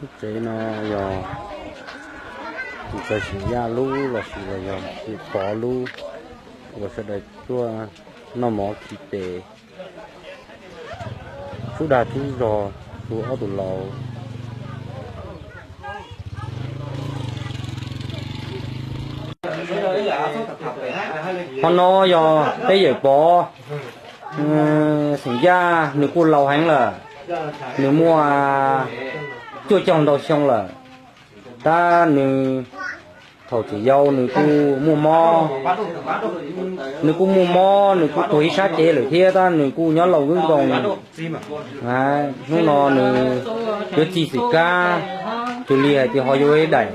Lub tsev no yog tus txawj xyem Yaj lub los sis los yog Pov lub, uas sawv daws tuaj noj mov khi tes, tsub dag tsub zog rau ob tug laus. Qhov no yog peb yawm Pov, xeem Yaj, nws kuj laus heev lawm, nws muaj cuaj caug ntau xyoo lawm, tab nws thaum tseem yau nws kuj muaj mob, nws kuj muaj mob, nws kuj tuag ib sab cev lawm thiab, tab nws kuj nyob laus nkoos nkoos. Hnub no nws yuav txi xwm kab, cuag li hais tias ho yuav ib daim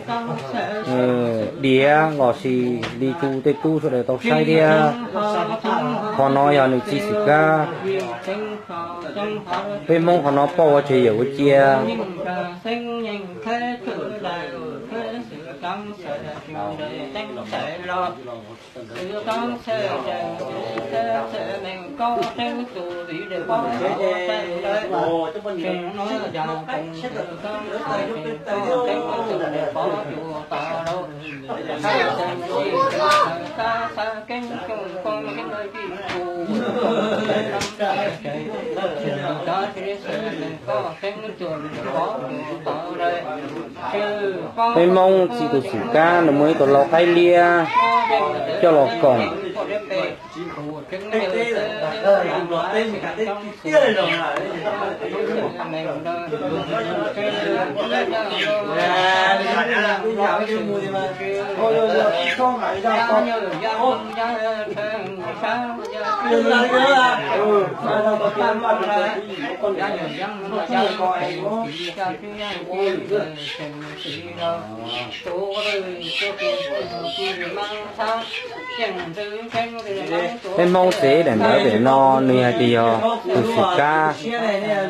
diav los sis li tsu tej tub sawv daws tau saib thiab. Qhov no yog nws txi xwm kab. Peb Hmoob qhov no pauj ua tseg yawm ua cia. Peb Hmoob txi tus xwm kab, nws muaj ib tug lau qaib liab coj los koom. Peb Hmoob tsev daim ntawv pem no nws hais tias yog tus xwm kab,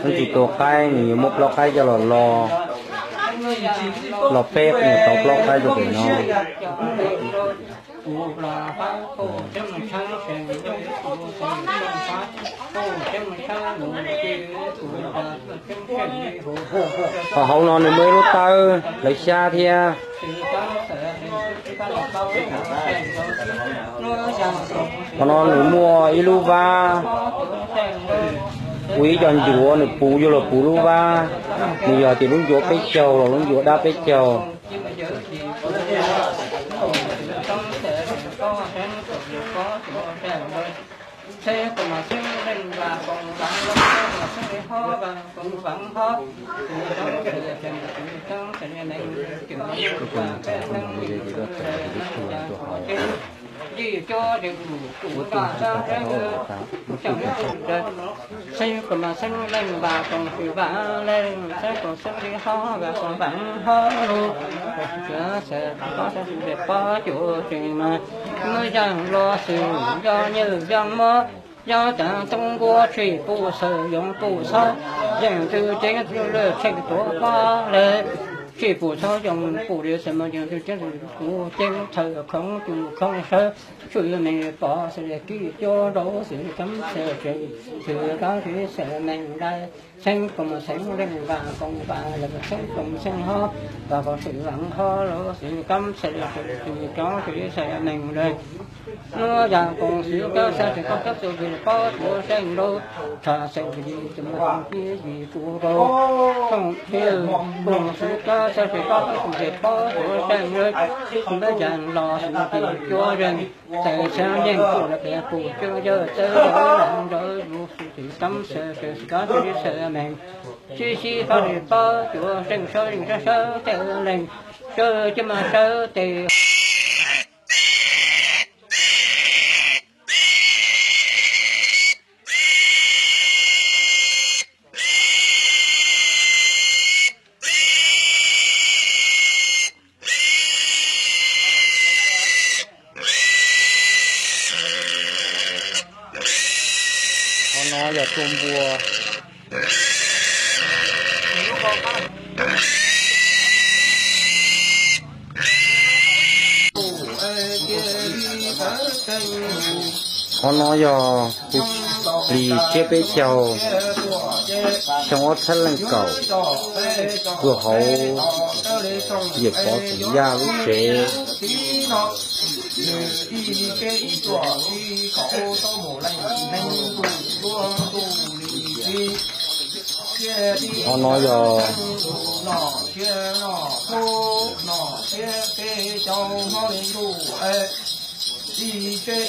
nws tsis tua qaib, nws yuav muab plaub qaib coj los lo, los peb nws tau plaub qaib rau pem no. Hauv no nws muaj ib lub tawb hlawv xyab thiab. Qhov no nws muaj ib lub vab, ua ib co ncuav nws puv yuav luag puv lub vab, nws yog tias lub ncuav peb caug los lub ncuav dab peb caug. Xeeb kom mas xeeb leej vam koom fwm vam leej, xeeb kom xeeb li ho vam koom vam ho lug. Xeeb kom xeeb li pob cuag tseem mas, muaj yaj los xwm yog nywj yog mob, yog tag toob nkuaj tshwm pum xawm yoov pum xob, yeej twg ceev twg lwj tsheej tuav pob leeg, tshwm pum xob yoov pum li xwm mas yeej twg ceev twg kuv ceev thaw khoov cuj khoov sawv, tshwm meej pov xwm kib cuab rau xwm kab xwm tseem, xwm kab xwm meej dai. Xeeb kom xeeb leej vam koom vam leej, xeeb kom xeeb ho vam koom xwm vam ho lug, xwm kab xwm tseem xwm kab xwm tseem meej dai. Nuav yog koom xwm kab xwm tseem kab kab xwm vim pob cuag seej rau, tshaj xeej vim tseem kab vim kuv rau, koom xwm koom xwm kab xwm tseem kab kab xwm vim pob cuag seej rau, nuav yog los xwm kib cuab zeej, txawm xeeb yeej kuj lawv pem kuj cuab yawg txawb rau nrog yug xwm tseem kab xwm tseem xwm kab xwm tseem meej, sib sib fab li pob cuag seej sawv yeej sawv sawv tes leej, sawv cia mas sawv tes. Qhov no yog tua npua. Qhov no yog tus hlis tsiab peb caug. Xyoo ob txhiab leej kaum, kuj hauv Yawm Pov Txoov Yaj lub tsev. Qhov no yog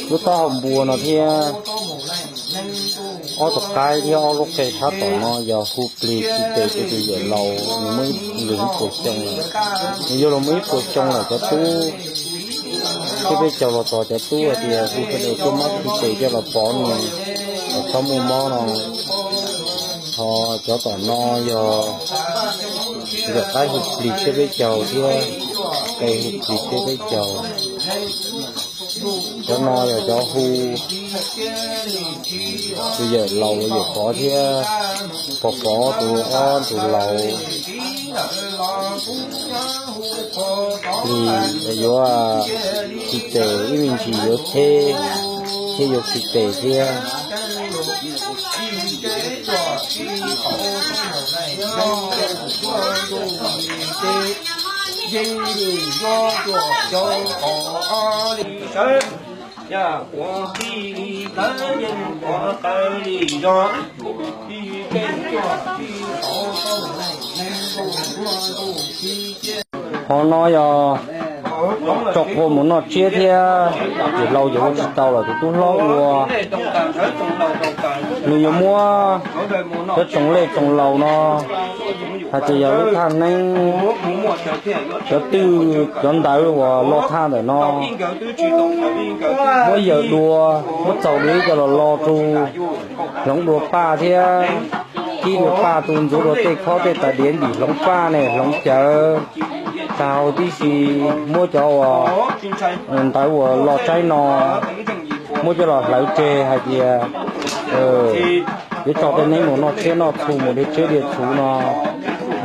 lub taub hau npua no thiab ob tug qaib thiab ob lub qe sab tom no yog hu plig txhais tes rau tus yawm laus, nws muaj li ib puas xyoo lawm. Nws yug los muaj ib puas xyoo lawm, cov tub thiab peb caug los txog cov tub hais tias hu sawv daws tuaj muab txhais tes coj los pov nws kom txhob muaj mob no. Ho cov tom no yog yawm qaib hu plig txhais tes peb caug thiab qe hu plig txhais tes peb caug. Cov no yog cov hu tus yawm laus, yawm Pov thiab Pov Pov tus ob tus laus. Plig yuav txhais tes, ib me ntsis yuav cheb, cheb yuav txhais tes thiab. Qhov no yog tso qhua mus noj tsiab thiab, yawm laus yuav ua tsis tau lawm, tus tub hlob ua. Nws yuav muab cov tsoom lej tsoom laus no, hais tias yog lub thaj neeb, cov twj cov ntawv uas lo thaj ntawm no, muab yaws dua, muab txaus dua ib co los lo rau hloov dua paj thiab kib dua paj rau, ntxuav dua tej khob tej tais diav ntim hloov paj ne, hloov cawv. Tag hau tib si muab cov uas ntawv uas lo tsaib no, muab coj los hlawv tseg hais tias yuav tso tej neeb mus noj tsiab noj txhu, mus dhia tsiab dhia txhu no,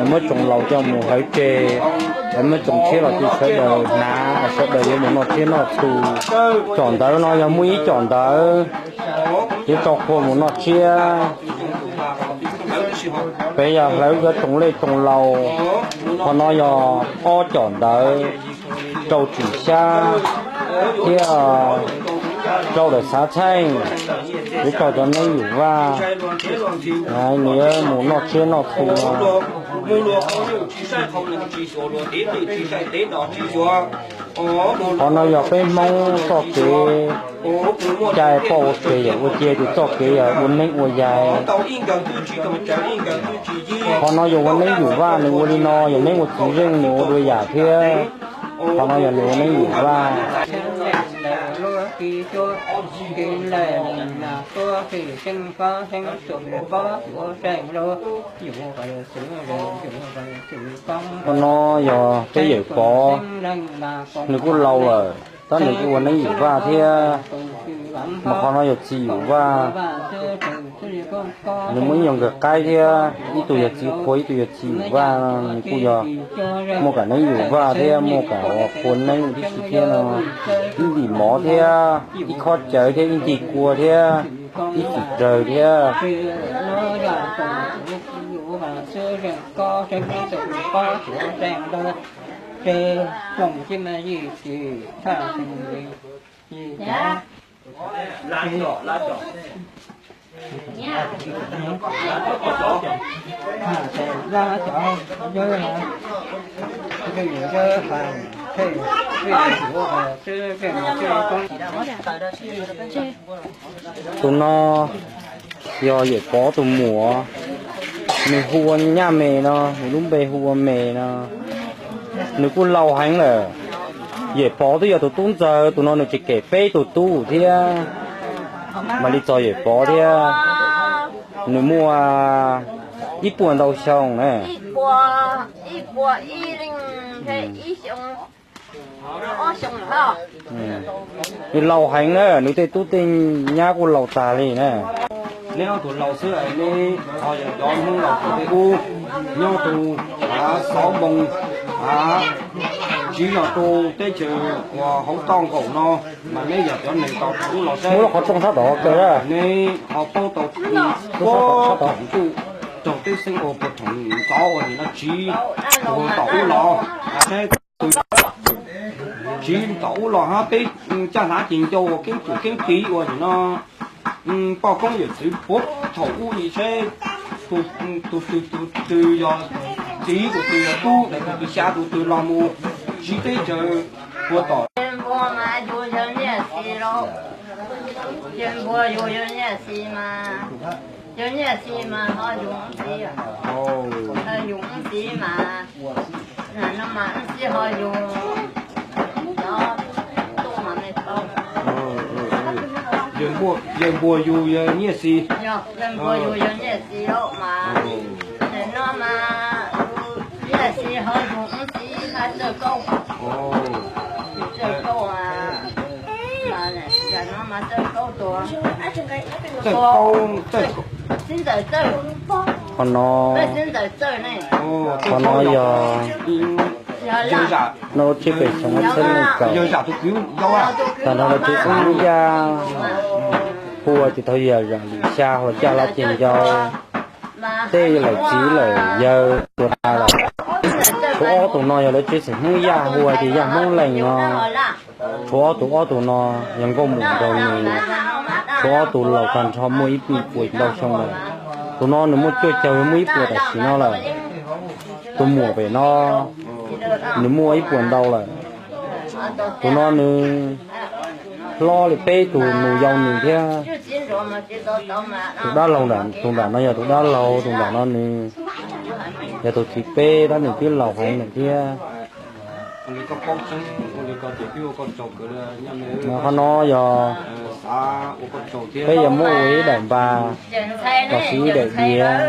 muab tsoom laus coj mus hlawv tseg, muab tsoom tshiab los cia sawv daws hnav, sawv daws yuav mus noj tsiab noj txhu. Cov ntawv no yog muaj ib cov ntawv yuav tso qhua mus noj tsiab. Peb yog hlawv cov tsoom lej tsoom laus. Qhov no yog ob cov ntawv, rau tsim xyab thiab rau daim xav txheej, yuav tso cov neeb yum vaj, nws yuav mus noj tsiab noj txhu no. Qhov no yog peb Hmoob txoj kev cai poj ua ke, yog ua cia tus txoj kev yog ua neeb ua yaig. Qhov no yog ua neeb yum vaj, nws ua li no yog neeb ua txiv zeej, nws ua dua yam thiab. Qhov no yog nws ua neeb yum vaj. Qhov no yog peb yawm Pov, nws kuj laus lawm, tab nws kuj ua neeb yum vaj thiab. Mas qhov no yog txiv yum vaj, nws muaj ib nyuag nkawm qaib thiab, ib tug yog txiv qhua ib tug yog txiv yum vaj, nws kuj yog muaj kam neeb yum vaj thiab muaj kam ua qhua neeb tib si thiab no. Ib ntim mov thiab ib khob cawv thiab ib ntim kua thiab ib txim rawg thiab. Tus no yog yawm Pov tus muam, nws hu ua Nyaj Me no, nws lub npe hu ua Me no. Nws kuj laus heev lawm. Yawm Pov twb yog tus tub ntxawg, tus no nws tseem kem peb tus tub thiab. Mam li txog yawm Pov thiab, nws muaj ib puas ntau xyoo na. Nws laus heev na, nws tej tub tej nyab kuj laus tag li na. Neb ob tug laus xwb, neb ho yog cov Hmoob laus thaum ub, nyob rau xov npoo, tsiv los rau teb chaws uas hauv toj nkaum no, mas neb yog cov neeg tau thaum ub los seb, neb ho paub tau thaum ub. Raug teb xeeb ua puag thaum ntxov uas nim no tsiv ua tom ub los, saib tsiv tom ub los hab peb caj hlav ces ncau ua keeb tsum keeb tiv ua nim no poj koob yawm txwv puag thaum ub li saib tus twg tus twg yog txiv tus twg yog tub tus twg xya tus twg los mus tsiv teb chaws puag tom. Yawg npua mas yug yawg niaj xis los, yawg npua yug yawg niaj xis mas, yawg niaj xis mas ho yug txiv, yug txiv mas, no mas txiv ho yug, no, tuaj mas me tau. Yawg npua yug yawg niaj xis, yawg npua yug yawg niaj xis os mas, no mas niaj xis ho yug txiv hab Txawj Kaub, Txawj Kaub, no mas Txawj Kaub tuag, Txawj Kaub, Txawj Kaub, txiv ntxawm Txawj, qhov no, txiv ntxawm Txawj ne, qhov no yog no lub tsheb pem xyoo ob txhiab nees nkaum, tag nrho lawv tsev xeem Hmoob Yaj hu ua ces tau yog Zam Lwm Xya hu ua Caj Laj Ceg Ncau. Tej lawm txiv lawm yawg tuag tas lawm. Tshuav ob tug no yog lawv tsev xeem Hmoob Yaj hu ua ces Yaj Hmoob Leej no. Tshuav ob tug, ob tug no yog nkauj muam nraug nus, tshuav ob tug laus tag nrho muaj ib puas ntau xyoo lawm. Tus no nws muaj cuaj caug muaj ib puas tam sim no lawm. Tus muam pem no nws muaj ib puas ntau lawm. Tus no nws hlob li peb tug nus yau nws thiab. Tus dab laug, tus nram no yog tus dab laug, tus nram no nws yog tus thib peb, tab nws twb laus heev lawm thiab. Qhov no yog peb yuav muab ua ib daim npas los sis ib daim diav,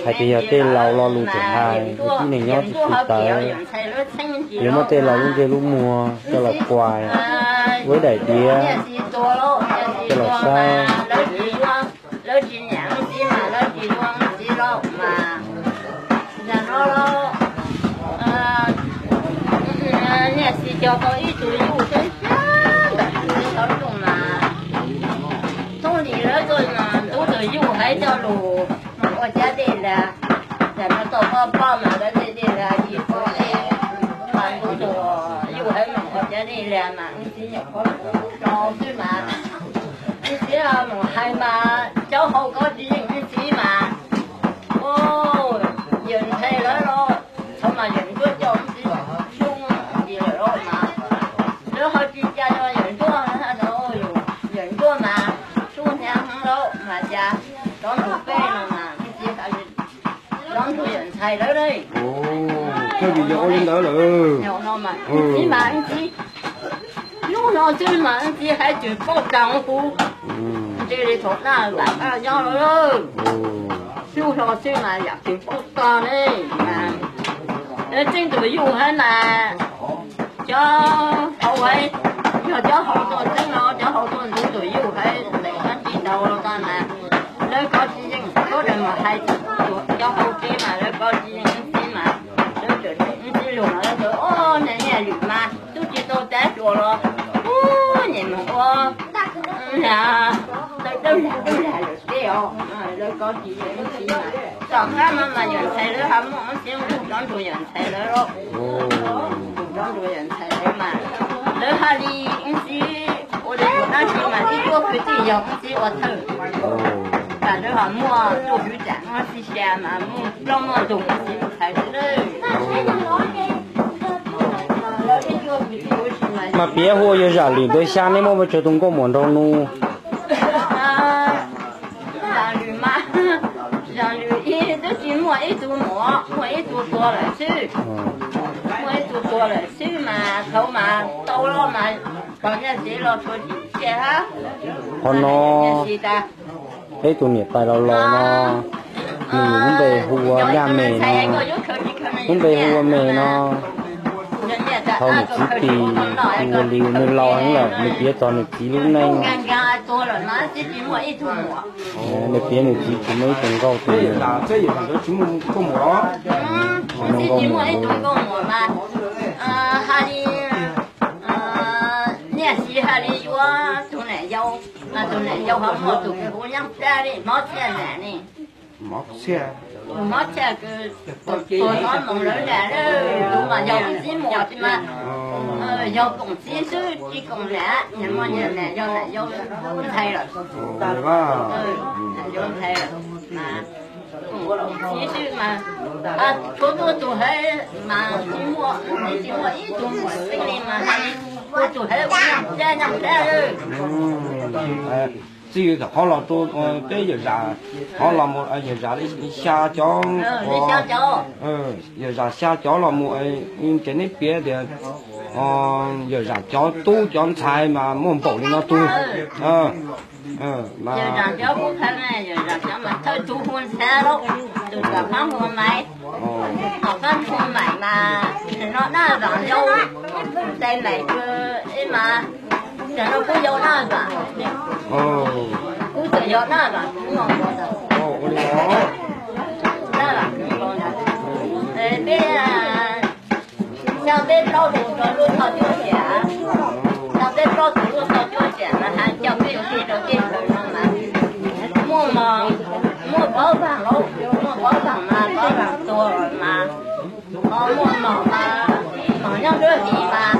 hais tias yog tej laus lo lus tseem hais, tib neeg nyob tsis txwm tawv, yuav muab tej laus lub ntsej lub muag coj los kuais ua ib daim diav coj los saib. Lawv tsis nyiam txiv mas lawv tsis yuav txiv los mas, yog no los niam txiv cog tau ib tug yuj xwb ntawm txiv tau lug mas, tub li lawv tuaj ntub tus yuj hais coj lug mus ua cab dej lag. Yog no tau poj poj mas lawv tej dej lag yim poj dej, mas ntub tus yuj hais mus ua cab dej lag mas wb txiv nyuam qhuav lug tau xwb mas, wb txiv mus hais mas cov hau kov tsis yeej wb txiv mas, yawm ntxhais lawv los thaum mas yawm ncuab coj wb txiv xyoob ntsis lawm los mas, lawv ho tsis ca yawm ncuab, yawm ncuab mas xyoob hnyav heev lauj mas cas cov ntug peb no mas wb txiv hais li cov ntug yawm ntxhais lawv ne. Thiaj li yog ua li ntawd lawm. Txiv mas wb txiv hnub no xwb mas wb txiv hais tsis paub tag huv, ntshe li thaum daj vam daj nyob lawm. Hnub no xwb mas yam twg paub tag ne. Txij tus yuj hais mas cov hau hais, yog cov hau tuaj txeeb no cov hau tuaj ntxub tus yuj hais ntawm dab tsi tau los tag mas lawv kov tsis yeej, lawv mus hais cov hau kev mas lawv kov tsis yeej wb txiv mas, lawv txawm wb txiv lug no lawv txawm, o, niag niag lwm mas tub tsis tau tab tsuas los, u, nyem moog ua, tawg dawb lag dawb lag lawm teb os, lawv kov tsis yeej wb txiv mas. Tom qab no mas yawm ntxhais lawv ho muaj wb txiv lug cov ntug yawm ntxhais lawv los, cov ntug yawm ntxhais lawv mas lawv hais li wb txiv ua li dab tsi mas ib cuab kwv tij yog wb txiv ua thawj, tas lawv ho muaj tuaj hwv tsam wb txiv xya mas muaj plaub muaj ntug wb txiv mus thaiv xwb. Mas piav hu ua yawg Zam Lwm ntawd xya neb muaj pes tsawg tus nkauj muam nraug nus? Zam Lwm mas, Zam Lwm ib twb tsis muaj ib tug muam, muaj ib tug tuag lawm xwb. Muaj ib tug tuag lawm xwb mas thaum mas tau los mas pog niag txiv los tshuav tsis tseg hab. Qhov no peb tus niam tais laus laus no, nws lub npe hu ua Yaj Mem no, lub npe hu ua Mem no. Thaum nws txiv tis hu ua li, nws laus heev lawm nws piav txog nws txiv lub neej. Nws piav nws txiv tsis muaj ib tug nkauj tus, tsis muaj nkauj muam. Niam txiv hais li yuav tus niam yau, mas tus niam yau ho muaj tus kws hu Nyob Plab li, Mob Txhiaj Nam ne. Mob txhiaj, tus mob txhiaj kws tus mob moog lawv nram, tus mas yog txiv muam tsis mas, yog koom txiv xwb tsis koom nam, nyias muaj nyias nam, yog nam yau ntxhais lawm, nam yau ntxhais lawm, koom txiv xwb mas, tshuav tuaj tus haiv mas tsis muaj, tsis muaj ib tug muam xeeb li mas, tuaj tus haiv ua nyaj plab nyaj plab. Txij li thaum qhov los rau peb yawm zam, qhov los mus yawm zam li xya cov, yawm zam xya cov los mus, ces neb piav tias yawm zam cov tub cov ntxhais mas muaj npaum li no tug. Yawm zam cov kuv khaws, yawm zam cov mas thawj tug hu Ntxhab lauj, tus tom qab hu Maiv, tom qab hu Maiv mas, nim no Daj Vam yau, tais Maiv kws ib mas, nim no kuv yau Daj Vam, kuv txawm yog Daj Vam kuv no, Daj Vam kuv no, peb xyaa peb plaub tus rau lub txoj cuab tsam, xyaa peb plaub tus lub txoj cuab tsam mas has coj peb ua ke rau tej chaw no mas, muaj, muaj Pob Vaam lauj, muaj Pob Vaam mas Pob Vaam tuag mas, ho muaj Nom mas, Nom nyob nruab hlis mas,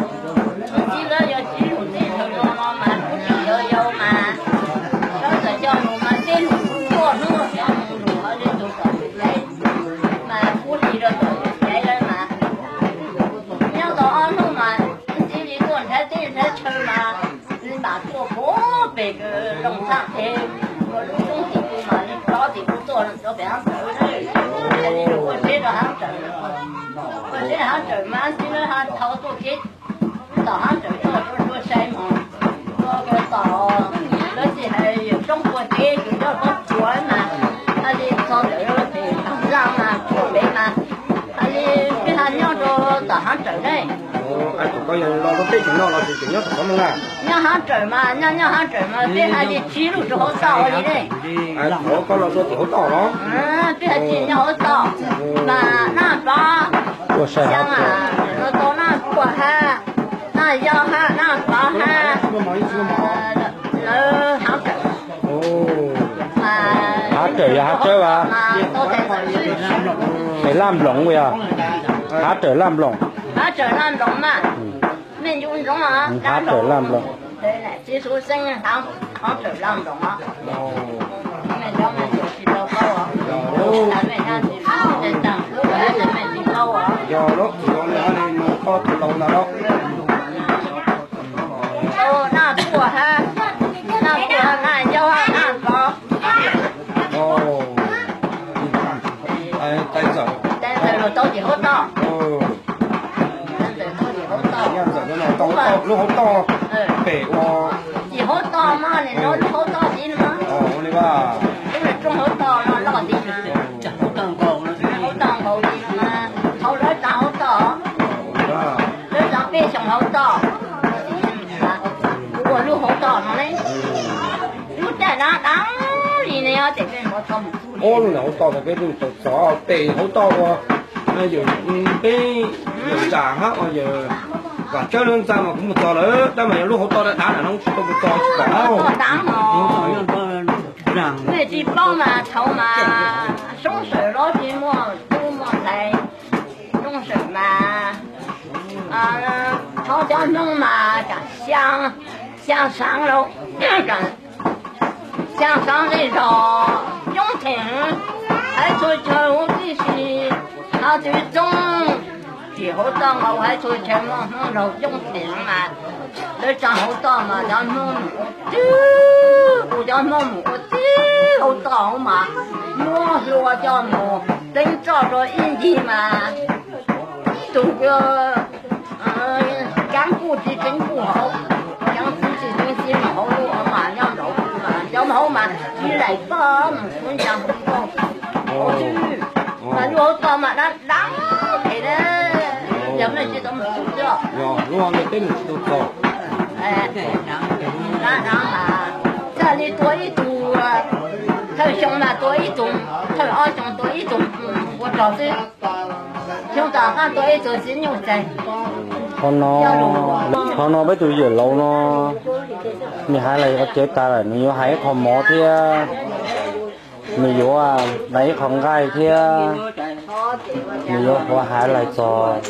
txiv lawv yog txiv lus tej chaw no no mas kuv tsis yau yau mas, lawv txawm coj mus mas tej lus tuaj hnub coj mus lus ho li tus tom tus caiv mas kuv hlis rau tom tus caiv lawm mas, nyob tau ob hnub mas txiv li tuaj nrhav teb nrhav chaw mas, npam tuaj puag pem Looj Txhaaj es, ua lub roob tim kuv mas li rov tim kuv tuaj rau pem Haab Rawm, li ua tsheb rau Haab Rawm, ua tsheb Haab Rawm mas txiv lawv has thau tuaj kev tom Haab Rawm tuaj rau rua sai mos, rua rua tom, lawv tsis hais yawm roob puag teb yus nyob roob puag mas, li txog ntawm pem Ntaag Laj mas puag pem mas, li peb has nyob rau tom Haab Rawm ne. Thaum koj yog los rau teb chaws no los tseem nyob tom qhov no na? Nyob Haab Rawm mas, nyob nyob Haab Rawm mas peb has li tsib lub rau hauv toj li ne. Thaum koj los rau tim hauv toj los? Peb has tsis nyob hauv toj mas Naj Pov, xyaa los tau Naj Puaj hab, Naj Yau hab, Naj Pov hab, lawv Haab Rawm. Haab Rawm yog Haab Tsawb as? Es Laj Nploov yog? Haab Rawm Laj Nploov. Haab Rawm Laj Nploov mas, mej ncu ntsoov, Haab Rawm Laj Nploov. Txiv Xuv Xeeb Haab Rawm Laj Nploov. Mej cov mej tsis tau paub, mej tsis paub, mej tsis paub. Yog lub txim zoo li no, koj tus laus ntag los? Naj Puaj hab, Naj Puaj, Naj Yau hab, Naj Pov. Tais Ntxawm los tau tim hauv toj. Tais Ntxawm tau tim hauv toj, lub hauv toj pem ua, tim hauv toj mas nim no lub hauv toj tid no, lub rooj hauv toj no loj tid, hauv toj nkaus li no, thaum lawv tsa hauv toj, lawv tsa peb xyoos hauv toj, ua lub hauv toj no ne. Lub caij dab dab li ne, ces peb npov tso mus txug li. Lub hauv toj no peb twb tau txog pem hauv toj ua, yawm, peb yawm Zam hab yawm Vam Tsawb lawv ntxa mas kuv mus txog lawm, tab mas yog lub hauv toj dab dab no tsis tau mus txog tsis pom. Mej tsis paub mas thaud mas Soob Sawm los tsis muaj tub muaj ntxhais. Soob Sawm mas thov cov Hmoob mas kam xyaa saav lauj, xyaa saav zej zog coob theem, haiv txhua chaw huv tib si, hab tib txoob, tim hauv toj nkaus haiv txhua chaw muaj Hmoob laug coob theem mas, lawv tsa hauv toj mas cov Hmoob mus ua tib, kuv cov Hmoob mus ua tib hauv toj hauv mas, muab hlua coj mus teeb roj rau ib ncig mas, ib tug kaab kuj tsis tseev kuj hauv, kaab txiv tsis tseev txiv mas hauv lub mas nyob nraud mas cov hauv mas tsis laim paj mus kuv ntsa hauv toj, hauv xwb, mas lub hauv toj mas dab dab phem na, yog mej tsis tau mus txog. Dab dab mas txhaj li tua ib tug, thawj xyoo mas tua ib tug, thawj ob xyoo tua ib tug ua rog xwb. Xyoo tom qab tua ib tug txiv nyuj txaig. Qhov no, qhov no peb tus yawm laus no, nws hais lawm ua cev tas lawm, nws yuav hais ib qho mov thiab. Nws yuav hnav ib qho nqaij thiab nws yuav huav hav lais txos.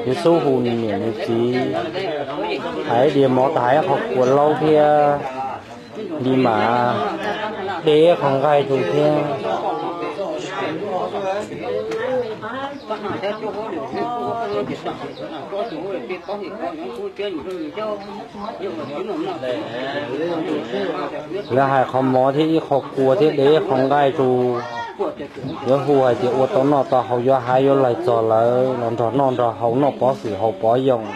Yuav xub hu nws niam nws txiv, hais diav mov tau hais ib qho kua laub thiab li mam de ib qho nqaij rau thiab. Lawv hais qhov mov thiab ib qho kua thiab de ib qho nqaij rau. Yuav hu hais tias ua tau noj tau haus, yuav hav yuav lais txog lawv los nrog noj nrog haus, noj pov xwm haus pov yoos.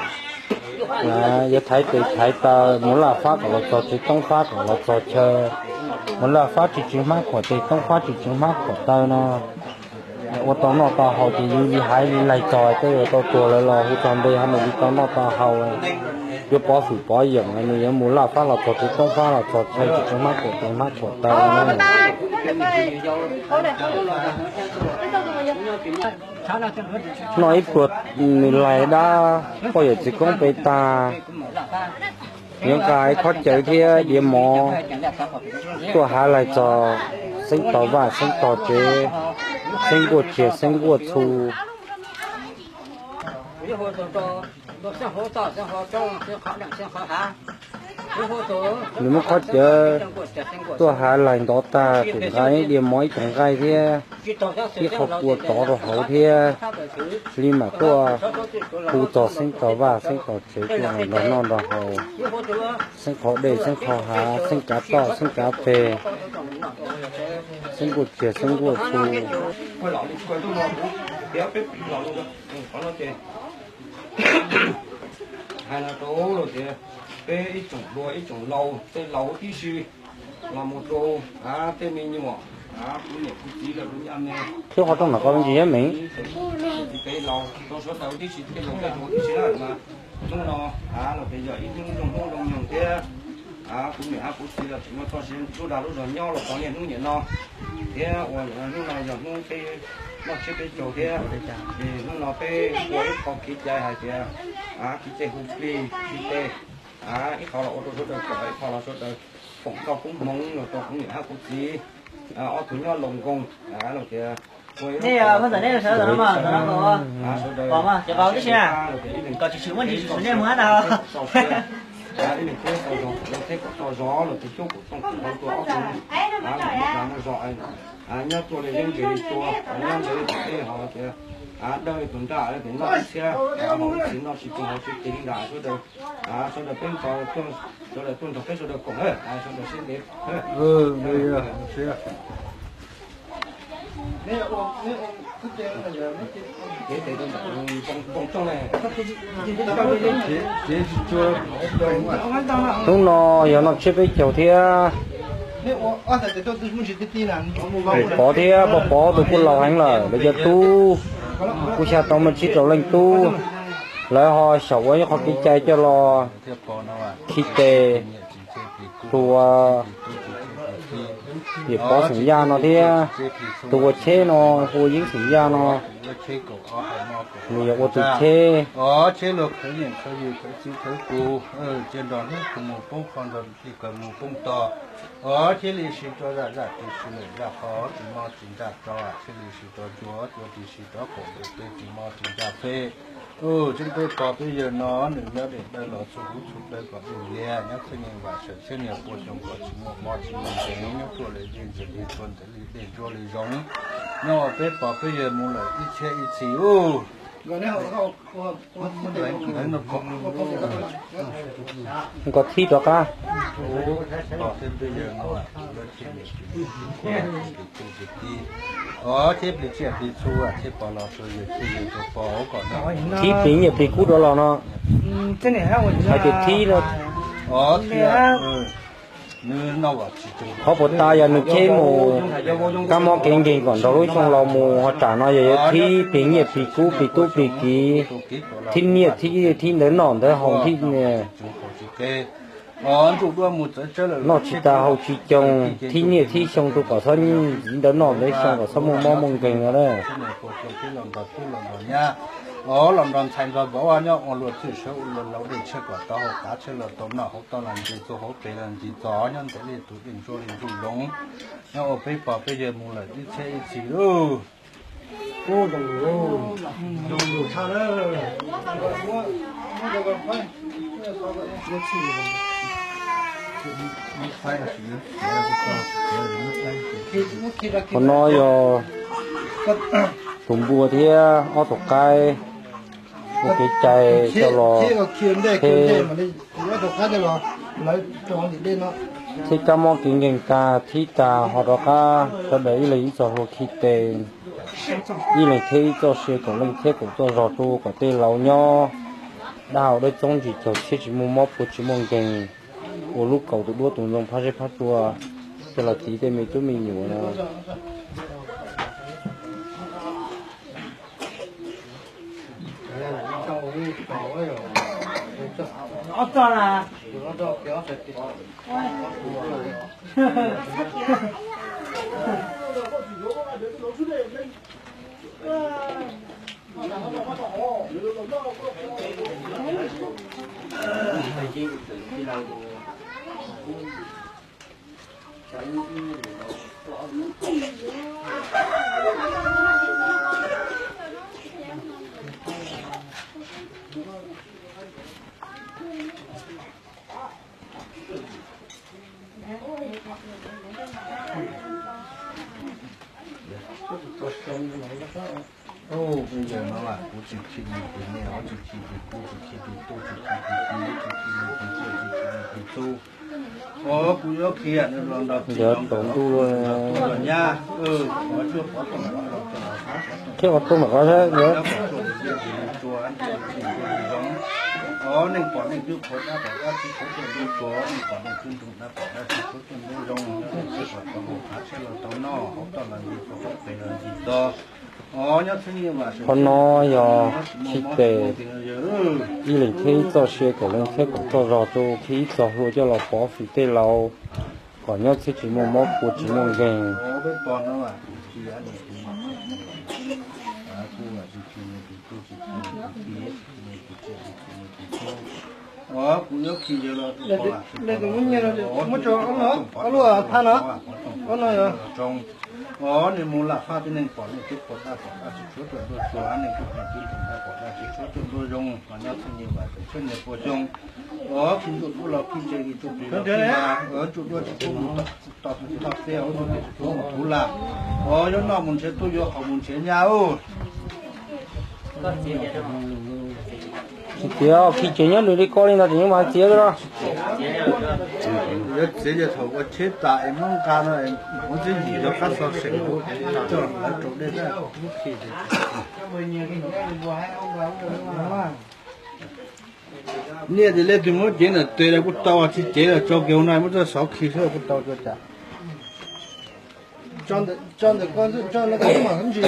Yuav thaiv tes thaiv taw, mus laj fab kom los txog tsev, toob fab kom los txog chaw, mus laj fab tsis tsis hmab khuam tes, toob fab tsis tsis hmab khuam taw no. Ua tau noj tau haus ces yus li hav li lais txog tej yuav tau tuag lawv los hu txog npe ho mus li tau noj tau haus. Yuav pov xwm pov yoos, nws yuav mus laj fab los txog tsev, toob fab los txog chaw, tsis tsis hmab khuam tes hmab khuam taw no. Noj ib pluag nws lais dab poj yawm txiv koob pes tag. Yuav nqa ib khob cawv thiab diav mov tuaj hav lais txog, xeeb tog vaj xeeb tog tsev, xeeb nkuaj tsiag xeeb nkuaj txhu. Nws muab khob cawv tuaj hav lais ntov tag, tseem nqa ib diav mov ib tug nqaij thiab ib qho kua tov rau hauv thiab. Li mam tuaj hu txog xeeb tog vaj xeeb tog tsev tuaj nrog noj nrog haus, xeeb qhov dej xeeb qhov hav, xeeb kav toj xeeb kav peg, xeeb nkuaj tsiag xeeb nkuaj txhu. Hais no rau lawm tias peb ib tsoom hluas ib tsoom laus, tej laus tib si los mus rau tej me nyuam, kuv niam kuv txiv lawv tus nyab me, twb qhov rooj no qhov me ntsis thiab me, txiv peb laus rau sawv daws tib si, tej laus tej hluas tib si na. Hnub no los tias yog ib hnub zoo hnub zoo nyoog thiab kuv niam hab kuv txiv los tseem muaj txoj sia ntuj dag lub zog nyob los txog niaj hnub niam no, thiab uas hnub no yog hnub peb noj tsiab peb caug thiab. Ces hnub no peb ua ib qho kev cai hais tias kev cai hu plig hu tes, ib qho los ua rau sawv daws pom, ib qho los sawv daws foom tau koob hmoov los rau kuv niam hab kuv txiv ob tug nyob Loos Nkoos los tias ib leeg thiab tau zov los tias coob kuv tooj kuv hmoov tua ob tug, muaj dag muaj zog, nyob tua li yeeb ntseg li tua, nyob ntseg li tus dej ho los tias dawj li tus nraj, li tus noj ib txhiab, txiv noj tsis tu hauv tsis tig li ntawd sawv daws, sawv daws peb nrog, sawv daws tuaj nrog peb sawv daws koom, sawv daws sib ntev. Hnub no yog noj tsiab peb caug thiab pom thiab pom pom tus kuj laus heev lawm, lawv cov tub kuj xya tau muaj tsib rau leej tub, lawv ho xyaum ua ib qho kev cai coj los khi tes, tus ua yawm pov xeem Yaj no thiab tus ua tsheb no, hu ua Yeeb xeem Yaj no, nws yog ua tus tsheb. Cia nrog hnub mus poob qho nrog li kawg mus poob to. Thiaj li sib rov zaj zaj tis si lawm zaj qhov tis mo tis nraj rov, thiaj li sib rov cua cua tis si rov qaum pem pem tis mo tis nraj pem. Tseeb peb pog peb yawg no nws nyob dej dawb los txhua huv txhua dawb kom dej liag, nyob txhiab nyeej vam sawm txhiab niag pua xyoo kom tsis muaj mob tsis muaj nkeeg, nyob tuaj lawm dej ntxim li tua ntawd li dej ntsuab li zoov. Nyob ua peb pog peb yawg mus lawm ib txhiab ib txhis ub. Nkaus thib rov qab. Thib plig nyiaj plig kub rov los no. Hais tias thib no, qhov puas tas yog nws cheb mus kab mob kev nkeeg kom nrog lub xyoo laus mus, ho tsam no yog yuav thib plig nyiaj plig kub plig tub plig kiv, thib nyiaj thib ntawv noj ntawv haus thib noj tsis tas haus tsis coo, thib nyiaj thib xyoo rau kom txhob ntxiv ntawv noj ntawv xyoo kom txhob muaj mob muaj nkeeg no na. Os, los nrog ntxhais nrog vauv nyob ua luag txwj sawv ua luag laus dej tshiab kom tau haus, kav tshiab los tau noj, hauv toj los ntsis txog, hauv pes los ntsis txog, nyob ntev li tus dej ntsuab li ntsuj zoov, nyob ua peb pog peb yawg mus lawm ib txhiab ib txhis lauj. Qhov no yog tus npua thiab ob tug qaib ua kev cai coj los, thiab kab mob kev nkeeg tag thib tas ho rov qab sawv daws ib leeg ib txoj hlua khi tes, ib leeg thiab ib txoj sia, kaum leej thiab kaum txoj zog rau kom tej laus nyob dab hau dawb txoob ntsis caug, txhiab tsis muaj mob puas tsis muaj nkeeg, ua lub kaus tus duab tus ntxoo phab zeb phab tsua coj los tiv tej me tub me nyuam no. Ub, peb yawg no mas kuv tsis khi li tus niam, kuv tsis khi li tus tub, tsis khi li tus txiv, tsis khi li tus txiv, tsis khi li tus tub. Os, kuv yuav khi nws los nrog txiv los nrog tub los nyab, qhov tsuaj qhov tooj los rau qhov tsuaj qhov tooj los rau qhov tsuaj, tsis tsis zoo. Os, neej pom neej twb qhuav dab pom dab, tsis tshua tuaj ntuj tsuas, neej pom neej twb ntuj dab pom dab, tsis tshua tuaj ntuj zoo, tsis tshua tuaj ntuj, kav tshiab los tau noj, hauv toj los ntsis txog, hauv pes los ntsis txog. Qhov no yog khi tes, ib leeg thiab ib txoj sia, kaum leej thiab kaum txoj zog rau khi ib txoj hlua coj los pov fim tej laus kom nyob txhiab tsis muaj mob puas tsis muaj nkeeg. Os, nws mus lam faj tej neeg pom neeg twb qhuav dab pom dab, tsis tshua tuaj ntuj tsuas, neeg twb qhuav twb ntuj dab pom dab, tsis tshua tuaj ntuj zoo, los nyob txhiab nyiaj vam txawv tshwj nws puas zoo. Os, khi ntsuj duab los khi ntse li ntsuj plig los khi mas, ntsuj duab tsis pub mus tom toj toj teb, ntsuj plig tsis pub mus puv lam. Os, yuav noj mus nrhiav tub, yuav haus mus nrhiav nyab. Tsis tias khi ces nyob nws li ko li ntawd ces yeej mas hais txiav xwb los. Yuav txiav ces thaum ua tsheb tas es muab nqa no, muab txiav yim cov qab xov seem coj lawv rau dej muab khi. Niaj tis leej twg muab cev ntawm tes los kuj tau, tsis cev los tso kiag hauv no muab txoj xov khi xwb kuj tau tso cas. Tso ntawm ko, tso ntawm ko mam ntsis.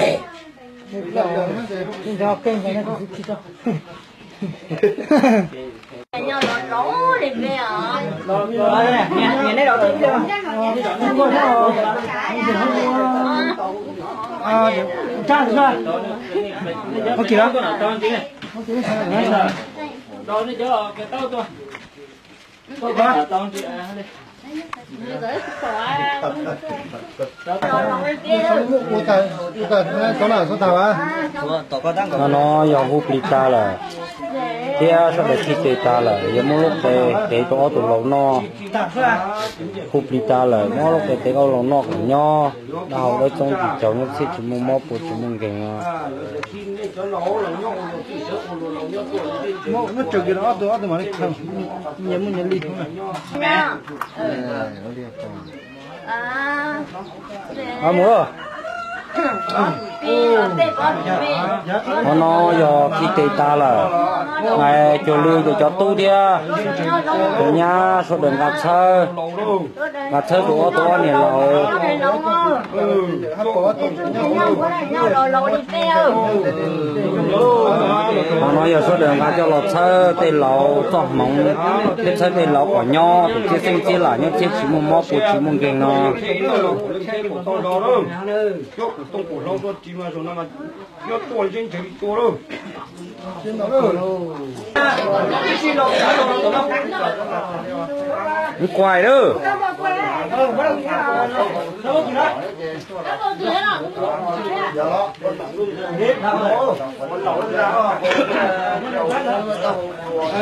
Qhov no yog hu plig tas lawm, thiab sawv daws khi tes tas lawm, yog muab lub qe tev rau ob tug laus noj. Hu plig tas lawm, muab lub qe tev rau laus noj kom nyob, dab hau dawb txoob tsis caug, nyob txhiab tsis muaj mob puas tsis muaj nkeeg os. Qhov no yog khi tes tas lawm, cuag li cov tub thiab cov nyab sawv daws nqa txhawb, nqa txhawb rau ob tug ob niam laus. Qhov no yog sawv daws nqa coj los txhawb tej laus txoj hmoov, thiab txhawb tej laus kom nyob tus txiaj xeeb txiaj lam, nyob txhiab tsis muaj mob puas tsis muaj nkeeg no. Tooj pum hlau tuaj ris mas zaum no mas nyob tuaj ntseb ntseg li tua lawm. Kuais lawm.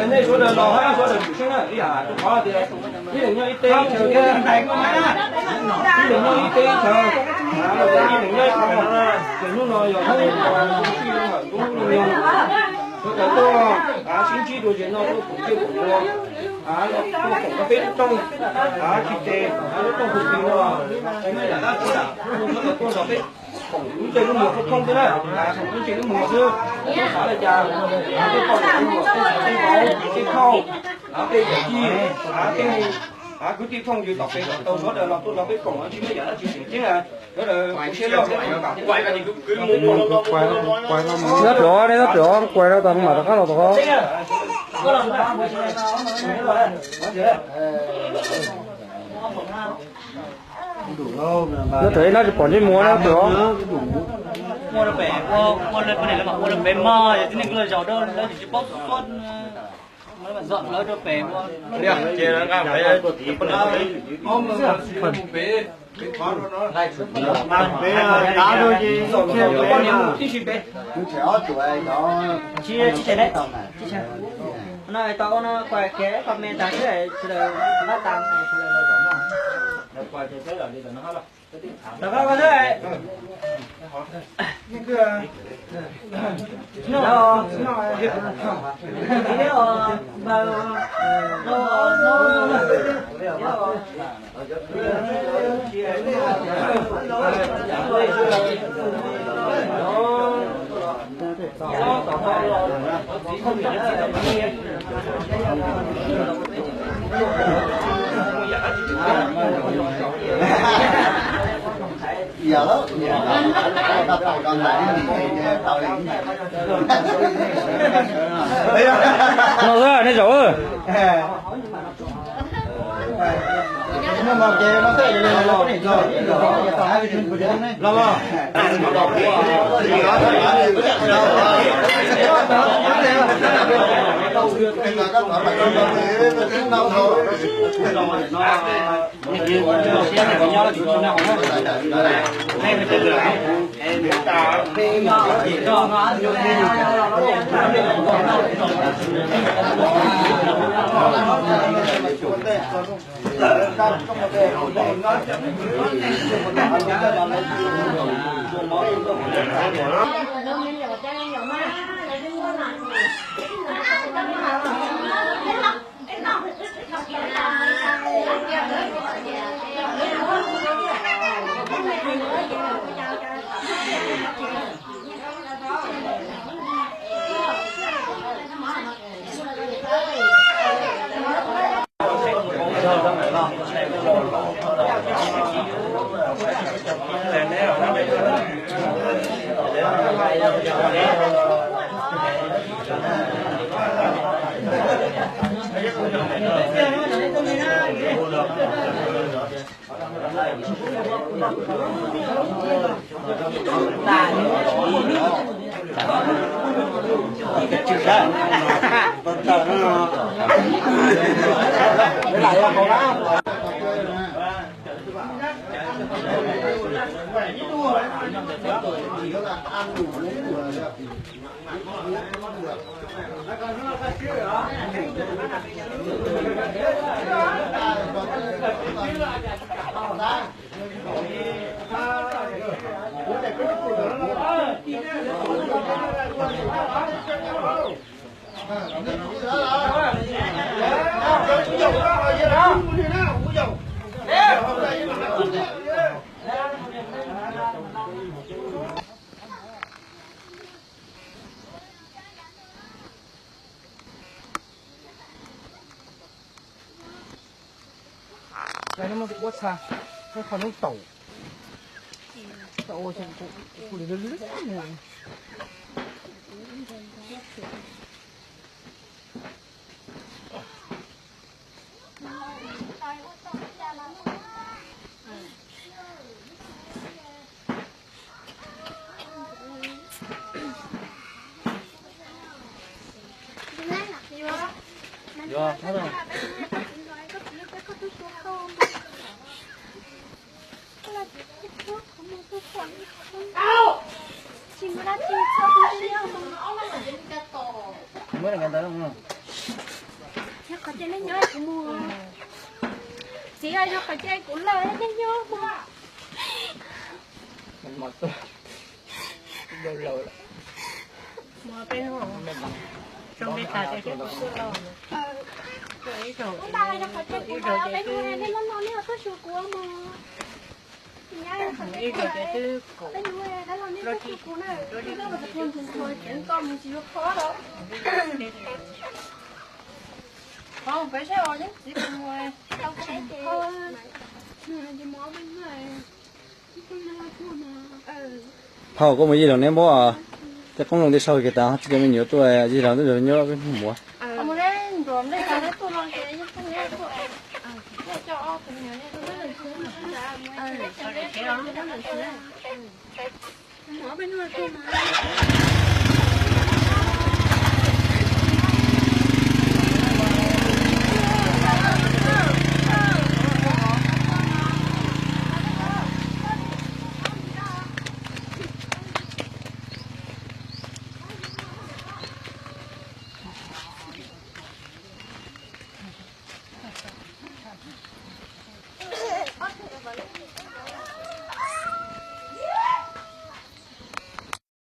Nej sawv daws los hab sawv daws tsum seeb na, ib yam rau qhov tias ib leeg nyob ib teb ib chaw, ib leeg nyob ib teb ib chaw, ib leeg nyob ib qho. Ces hnub no yog hnub sij zoo hawm ntub lub lub nyoog, sawv daws tuaj sib ntsib dua zes no tuaj koom tsiaj koom txhu, tuaj koom rau peb lub rooj, tsis tes lub rooj hauv pes no, tsis muaj yam dab tsi, sawv daws tuaj nrog peb koom lub ntsej lub muag thoob thoob xwb na, koom lub ntsej lub muag xwb. Xav li cas tej poj niam tej muam tej txiv tej vauv tej khauj, tej yawm yij, tej kwv tij phooj ywg tom pes tom taw sawv daws los tuaj nrog peb koom, tsis muaj yam dab tsi tseem ceeb, sawv daws ua siab loj. Nyob rau, nyob rau, kuais rau tas mam rov qab los tom qhov. Nyob rau ib hnub tsis pom ntsej muag na, nyob rau. Ua rau pem, ua, ua rau pem mas, ua rau pem mas yog tib neeg kuj los zaum rau lawv tsis paub xub, lawv rau pem ua. Poj niam mus tib si pem. Tsis, tsis, tsis, tsis, no tau ua no, kuais kev comment tas xwb, sawv daws npaj tas, sawv daws los zaum no. Rov qab ua xwb. No xwb nej zaum. Ua txha, qhov noob taum. Txiv, yog qhov cia kuv lawm nej nyob mog. Ib zaug ces twb, ib zaug ces twb, phauj, koj mus yig laug neb muab tej qoob loo tej sau kiag tas, tsis cov me nyuam tuaj yig laug twb nyob peb hnub muav.